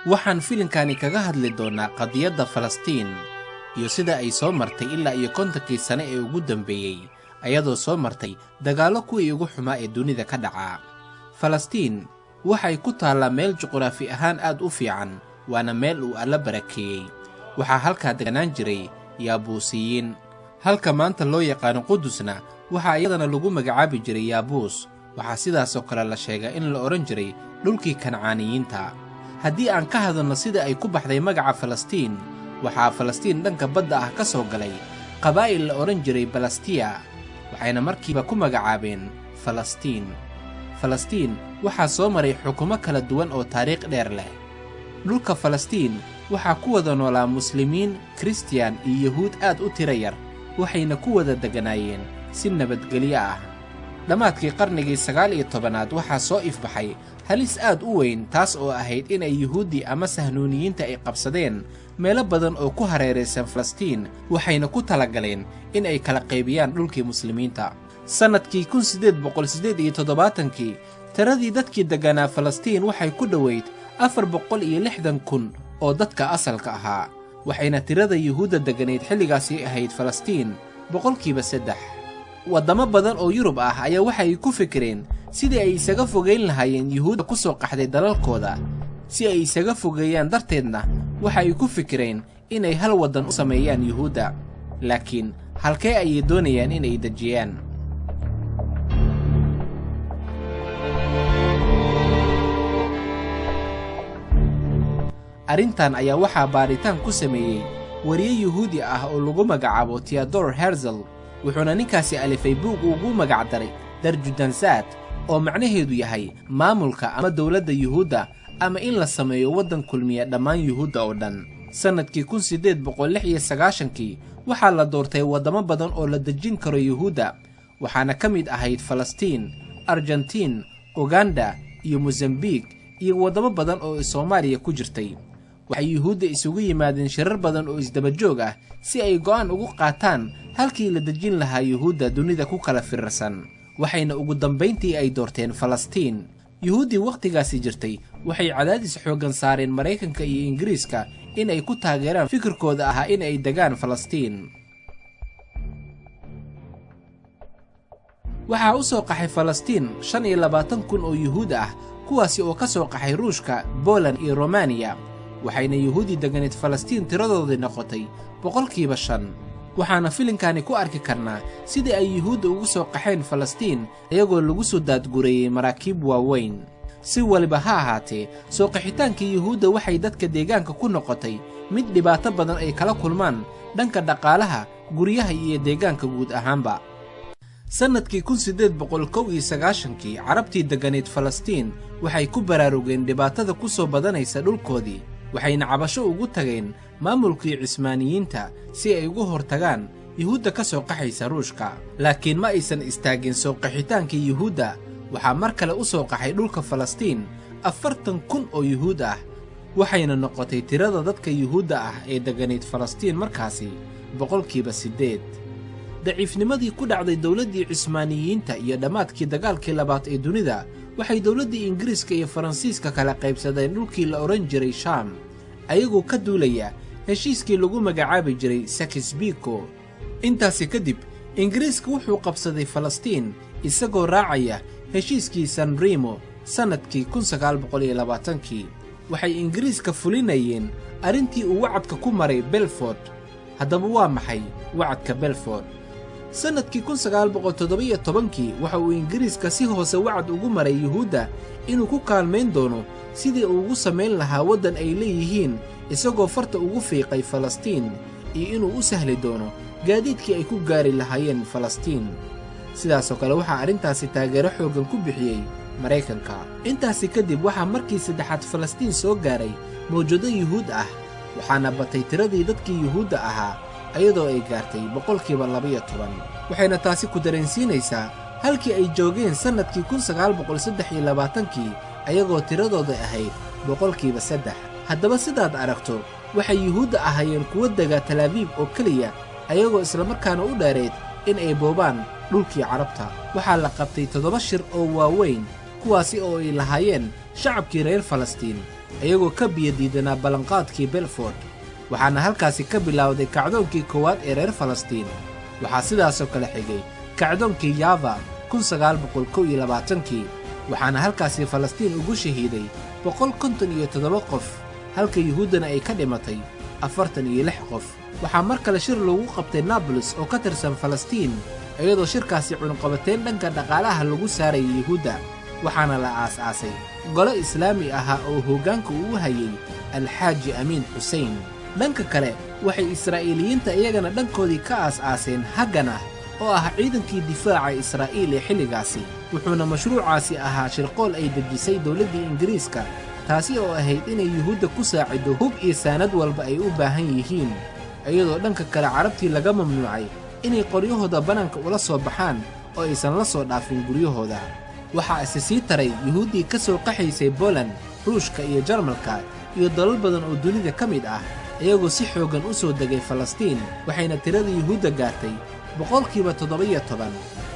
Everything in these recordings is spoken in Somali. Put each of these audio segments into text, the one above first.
Waxaan filimkani kaga hadli doonaa qadiyadda Falastiin iyo sida ay soo martay ilaa iyo 50kii sane ee ugu dambeeyey, ayadoo soo martay dagaallo kuwii ugu xumaa ee dunida ka dhacaa. Falastiin waxay ku taallaa meel juqraafi ahaan aad u fiican, waana meel uu Alla barakeeyey. Waxaa halkaa deganaan jiray Yaabuusiyiin, halka maanta loo yaqaano Qudusna waxaa iyadana lagu magacaabi jiray Yaabuus. Waxaa sidaasoo kale la sheegaa in la odhan jiray dhulkii Kancaaniyiinta. Haddii aan ka hadalno sida ay ku baxday magaca Falastiin, waxaa Falastiin dhanka badda ah ka soo galay qabaa'il la odhan jiray Balastiya, waxayna markiiba ku magacaabeen Falastiin. Falastiin waxaa soo maray xukumo kala duwan oo taariikh dheer leh. Dhulka Falastiin waxaa ku wada noolaa Muslimiin, Kristiyan iyo Yuhuud aad u tiro yar, waxayna ku wada degganaayeen si nabadgelyo ah. Dhammaadkii qarnigii 19aad waxaa soo ifbaxay halis aad u weyn, taas oo ahayd inay Yuhuuddii ama Sahnuuniyiinta ay qabsadeen meelo badan oo ku hareeraysan Falastiin, waxayna ku talagaleen in ay kala qaybiyaan dhulkii Muslimiinta. Sannadkii 1878kii tiradii dadkii degganaa Falastiin waxay ku dhoweyd 460,000 oo dadka asalka ahaa, waxayna tirada Yuhuudda degganayd xilligaasi ahayd Falastiin 3%. Waddamo badan oo Yurub ah ayaa waxay ku fikireen sidii ay isaga fogeyn lahaayeen Yuhuudda ku soo qaxday dalalkooda. Si ay isaga fogeeyaan darteedna waxay ku fikireen inay hal waddan u sameeyaan Yuhuudda, laakiin halkee ayay doonayaan inay dejiyaan? Arrintan ayaa waxaa baadhitaan ku sameeyey wariye Yuhuudi ah oo lagu magacaabo Theodor Herzl, wuxuuna ninkaasi alifay buug ugu magacdaray Darjudansaad, oo macnaheedu yahay maamulka ama dowladda Yuhuudda, ama in la sameeyo waddan kulmiya dhammaan Yuhuudda oo dhan. Sannadkii 1896kii waxaa la doortay waddamo badan oo la dejin karo Yuhuudda, waxaana ka mid ahayd Falastiin, Argentiin, Uganda iyo Mosambiik iyo waddamo badan oo Soomaaliya ku jirtay. Waxay Yuhuudda isugu yimaadeen shirar badan oo isdaba joog ah si ay go'aan ugu qaataan halkii la dejin lahaa Yuhuudda dunida ku kala firirsan, waxayna ugu dambayntii ay doorteen Falastiin. Yuhuuddii wakhtigaasi jirtay waxay cadaadis xooggan saareen Maraykanka iyo Ingiriiska in ay ku taageeraan fikirkooda ahaa in ay degaan Falastiin. Waxaa u soo qaxay Falastiin 25,000 oo Yuhuud ah, kuwaasi oo ka soo qaxay Ruushka, Boland iyo Romaniya, waxayna Yuhuuddii degganayd Falastiin tiradoodii noqotay 5%. Waxaana filimkani ku arki karnaa sidii ay Yuhuudda ugu soo qaxeen Falastiin iyagoo lagu soo daadgureeyey maraakiib waaweyn. Si waliba ha ahaatee, soo qaxitaankii Yuhuudda waxay dadka deegaanka ku noqotay mid dhibaato badan ay kala kulmaan dhanka dhaqaalaha, guryaha iyo deegaanka guud ahaanba. Sannadkii 1891kii Carabtii degganayd Falastiin waxay ku baraarugeen dhibaatada ku soo badanaysa dhulkoodii, waxayna cabasho ugu tageen maamulkii Cismaaniyiinta si ay ugu hortagaan Yuhuudda ka soo qaxaysa Ruushka. Laakiin ma aysan istaagin soo qaxitaankii Yuhuudda. Waxaa mar kale u soo qaxay dhulka Falastiin 40,000 oo Yuhuud ah, waxayna noqotay tirada dadka Yuhuudda ah ee degganayd Falastiin markaasi 8%. Daciifnimadii ku dhacday dowladdii Cismaaniyiinta iyo dhammaadkii dagaalkii labaad ee dunida waxay dowladdii Ingiriiska iyo Faransiiska kala qaybsadeen dhulkii la odhan jiray Shaam, ayagoo ka duulaya heshiiskii lagu magacaabi jiray Sakisbiko. Intaasi kadib Ingiriiska wuxuu qabsaday Falastiin isagoo raacaya heshiiskii Sanremo sannadkii 1920kii. Waxay Ingiriiska fulinayeen arrintii uu wacadka ku maray Belford. Haddaba waa maxay wacadka Belford? Sannadkii 1917kii waxa uu Ingiriiska si hoose wacad ugu maray Yuhuudda inuu ku kaalmayn doono sidii uu ugu samayn lahaa waddan ay leeyihiin, isagoo farta ugu fiiqay Falastiin, iyo inuu u sahli doono gaadiidkii ay ku gaari lahaayeen Falastiin. Sidaasoo kale waxaa arrintaasi taageero xooggan ku bixiyey Maraykanka. Intaasi kadib waxaa markii saddexaad Falastiin soo gaaray mawjado Yuhuud ah, waxaana batay tiradii dadkii Yuhuudda ahaa iyadoo ay gaartay 12%. Waxayna taasi ku dareensiinaysaa halkii ay joogeen sannadkii 1923kii ayagoo tiradooda ahayd 3%. Haddaba sidaad aragto, waxay Yuhuudda ahaayeen kuwo dega Talaabiib oo keliya, ayagoo islamarkaana u dheerayd in ay boobaan dhulkii Carabta. Waxaa la qabtay 7 shir oo waaweyn, kuwaasi oo ay lahaayeen shacabkii reer Falastiin. iyagoo ka biyadiidanaa ballanqaadkii Belford. Waxaana halkaasi ka bilowday kacdoonkii koowaad ee reer Falastiin. Waxaa sidaasoo kale xigay kacdoonkii Yava 1921-kii, waxaana halkaasi Falastiin ugu shahiiday 157 qof, halka Yuhuuddana ay ka dhimatay 46 qof. Waxaa mar kale shir lagu qabtay Nabulus oo ka tirsan Falastiin, iyadoo shirkaasi cunuqabateyn dhanka dhaqaalaha lagu saarayay Yuhuudda. Waxaana la aas-aasay golo islaami ahaa oo hoggaanka uu hayay Alxaaji Amiin Xusein. Dhanka kale, waxay Israa'iiliyiinta iyagana dhankoodii ka aas-aaseen Haganah oo ah ciidankii difaaca Israa'iil ee xilligaasi, wuxuuna mashruucaasi ahaa shirqool ay dejisay dowladdii Ingiriiska, taasi oo ahayd inay Yuhuudda ku saacido hub iyo saanad walba ay u baahan yihiin, iyadoo dhanka kale Carabtii laga mamnuucay inay qoryahooda bannaanka ula soo baxaan oo aysan la soo dhaafin guryahooda. Waxaa ise sii taray Yuhuuddii ka soo qaxaysay Boland, Ruushka iyo Jarmalka iyo dalal badan oo dunida ka mid ah, iyagoo si xooggan u soo degay Falastiin, waxayna tirada Yuhuudda gaartay 17%.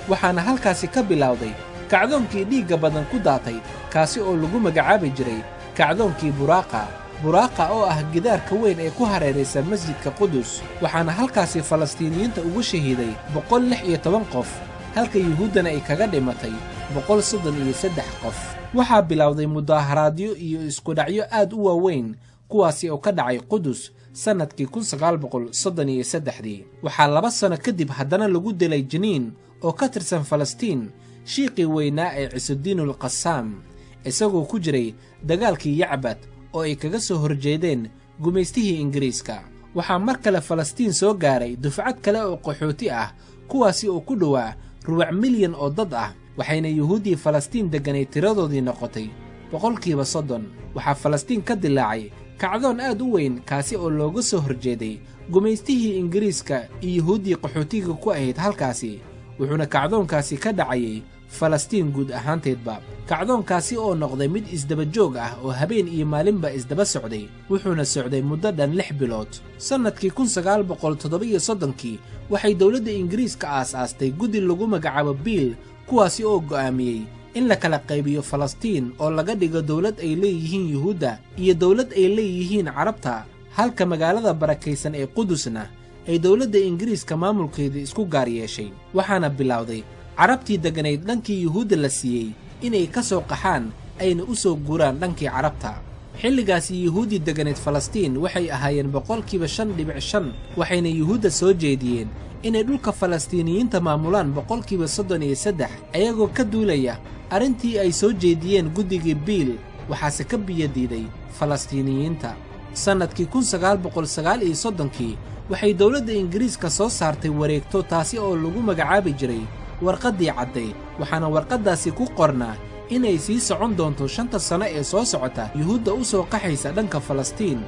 Waxaana halkaasi ka bilowday kacdoonkii dhiigga badan ku daatay, kaasi oo lagu magacaabi jiray kacdoonkii Buraaqa. Buraaqa oo ah gidaarka weyn ee ku hareeraysa masjidka Qudus. Waxaana halkaasi Falastiiniyiinta ugu shahiiday 116 qof, halka Yuhuuddana ay kaga dhimatay 133 qof. Waxaa bilowday mudaaharaadyo iyo iskudhacyo aad u waaweyn, kuwaasi oo ka dhacay Qudus sannadkii 1933-dii. Waxaa 2 sano kadib haddana lagu dilay Jiniin oo ka tirsan Falastiin shiiqii weynaa ee Cisudiinul Qasaam, isagoo ku jiray dagaalkii Yacbad oo ay kaga soo horjeedeen gumaystihii Ingiriiska. Waxaa mar kale Falastiin soo gaaray dufcad kale oo qaxooti ah, kuwaasi oo ku dhowaa 250 milyan oo dad ah, waxayna Yuhuuddii Falastiin degganay tiradoodii noqotay 30%. Waxaa Falastiin ka dilaacay kacdoon aad u weyn, kaasi oo looga soo horjeeday gumaystihii Ingiriiska iyo Yuhuuddii qaxootiga ku ahayd halkaasi, wuxuuna kacdoonkaasi ka dhacayay Falastiin guud ahaanteedba. Kacdoonkaasi oo noqday mid isdaba joog ah oo habeen iyo maalinba isdaba socday, wuxuuna socday muddo dhan 6 bilood. Sannadkii 1937-kii waxay dowladda Ingiriiska aas-aastay guddi lagu magacaabo Biil, kuwaasi oo go'aamiyey in la kala qaybiyo Falastiin oo laga dhigo dowlad ay leeyihiin Yuhuudda iyo dowlad ay leeyihiin Carabta, halka magaalada barakaysan ee Qudusna ay dowladda Ingiriiska maamulkeeda isku gaar yeeshay. Waxaana bilowday Carabtii degganayd dhankii Yuhuudda la siiyey inay ka soo qaxaan ayna u soo guuraan dhankii Carabta. Xilligaasi Yuhuuddii degganayd Falastiin waxay ahaayeen 5.5%, waxayna Yuhuudda soo jeediyeen inay dhulka Falastiiniyiinta maamulaan 33%, ayagoo ka duulaya arrintii ay soo jeediyeen guddigii Biil. Waxaase ka biyadiiday Falastiiniyiinta. Sannadkii 1939-kii waxay dowladda Ingiriiska soo saartay wareegto, taasi oo lagu magacaabi jiray warqaddii caddayd, waxaana warqaddaasi ku qornaa inay sii socon doonto 5ta sano ee soo socota Yuhuudda u soo qaxaysa dhanka Falastiin.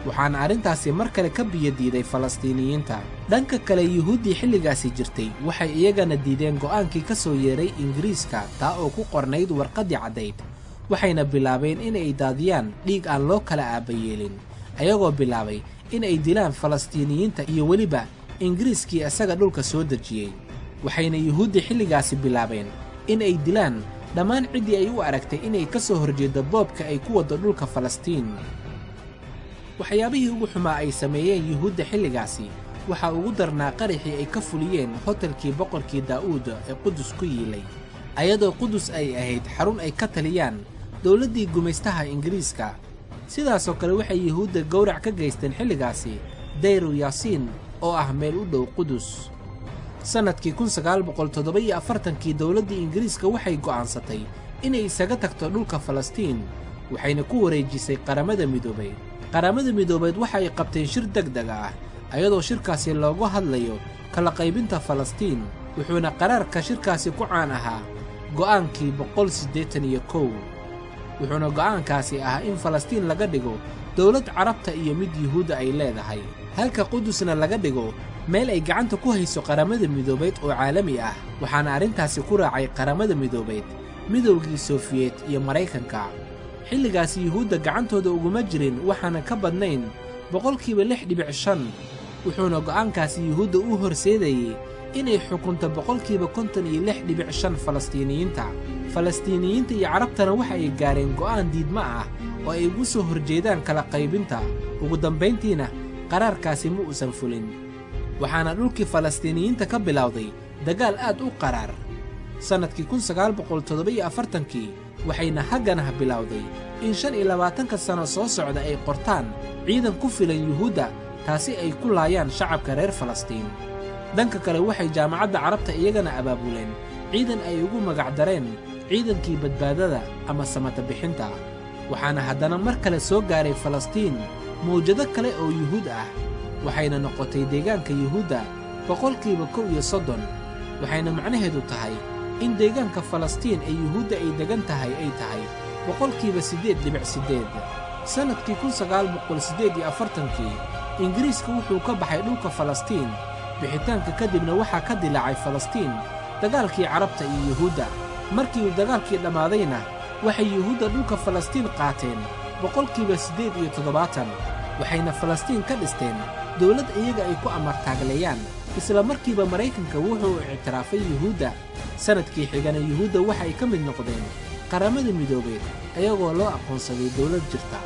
Waxaana arrintaasi mar kale ka biyadiiday Falastiiniyiinta. Dhanka kale, Yuhuuddii xilligaasi jirtay waxay iyagana diideen go'aankii ka soo yeeray Ingiriiska, taa oo ku qornayd warqaddii caddayd, waxayna bilaabeen inay daadiyaan dhiig aan loo kala aabbayeelin, ayagoo bilaabay in ay dilaan Falastiiniyiinta iyo weliba Ingiriiskii isaga dhulka soo dejiyey. Waxayna Yuhuuddii xilligaasi bilaabeen in ay dilaan dhammaan ciddii ay u aragtay inay ka soo horjeeddo boobka ay ku waddo dhulka Falastiin. Waxyaabihii ugu xumaa ay sameeyeen Yuhuudda xilligaasi waxaa ugu darnaa qaraxii ay ka fuliyeen hotelkii boqorkii Daa'uud ee Qudus ku yiilay, ayadoo Qudus ay ahayd xarun ay ka taliyaan dowladdii gumaystaha Ingiriiska. Sidaasoo kale waxay Yuhuudda gowrac ka geysteen xilligaasi Dayru Yaasiin oo ah meel u dhow Qudus. Sannadkii 1947-kii dowladdii Ingiriiska waxay go'aansatay inay isaga tagto dhulka Falastiin, waxayna ku wareejisay Qaramada Midoobay. Qaramada Midoobeed waxa ay qabteen shir deg deg ah, ayadoo shirkaasi loogu hadlayo kala qaybinta Falastiin, wuxuuna qaraarka shirkaasi ku caan ahaa go'aankii 181, wuxuuna go'aankaasi ahaa in Falastiin laga dhigo dowlad Carabta iyo mid Yuhuudda ay leedahay, halka Qudusna laga dhigo meel ay gacanta ku hayso Qaramada Midoobeed oo caalami ah. Waxaana arrintaasi ku raacay Qaramada Midoobeed, Midowgii Sofiyeet iyo Maraykanka. Xilligaasi Yuhuudda gacantooda uguma jirin waxaana ka badnayn 6.5%, wuxuuna go'aankaasi Yuhuudda u horseedayey inay xukunto 56.5% Falastiiniyiinta. Falastiiniyiinta iyo Carabtana waxa ay gaareen go'aan diidma ah oo ay ugu soo horjeedaan kala qaybinta. Ugu dambayntiina qaraarkaasi ma uusan fulin, waxaana dhulkii Falastiiniyiinta ka bilowday dagaal aad u qaraar sannadkii 1947-kii, waxayna Hagganah bilowday in 25-ka sano soo socda ay qortaan ciidan ku filan Yuhuudda, taasi ay ku laayaan shacabka reer Falastiin. Dhanka kale, waxay Jaamacadda Carabta iyagana abaabuleen ciidan ay ugu magacdareen ciidankii badbaadada ama samata bixinta, waxaana haddana mar kale soo gaaray Falastiin mawjado kale oo Yuhuud ah, waxayna noqotay deegaanka Yuhuudda 31%, waxayna macnaheedu tahay in deegaanka Falastiin ee Yuhuudda ay degan tahay ay tahay 8.8%. Sannadkii 1948-kii Ingiriiska wuxuu ka baxay dhulka Falastiin. Bixitaanka kadibna waxaa ka dilaacay Falastiin dagaalkii Carabta iyo Yuhuudda. Markii uu dagaalkii dhammaadayna, waxay Yuhuudda dhulka Falastiin qaateen 78%, waxayna Falastiin ka dhisteen dowlad iyaga ay ku amartaagleeyaan. Isla markiiba Maraykanka wuxuu ictiraafay Yuhuudda. Sannadkii xigana Yuhuudda waxa ay ka mid noqdeen Qaramada Midoobeed, ayagoo loo aqoonsaday dowlad jirta.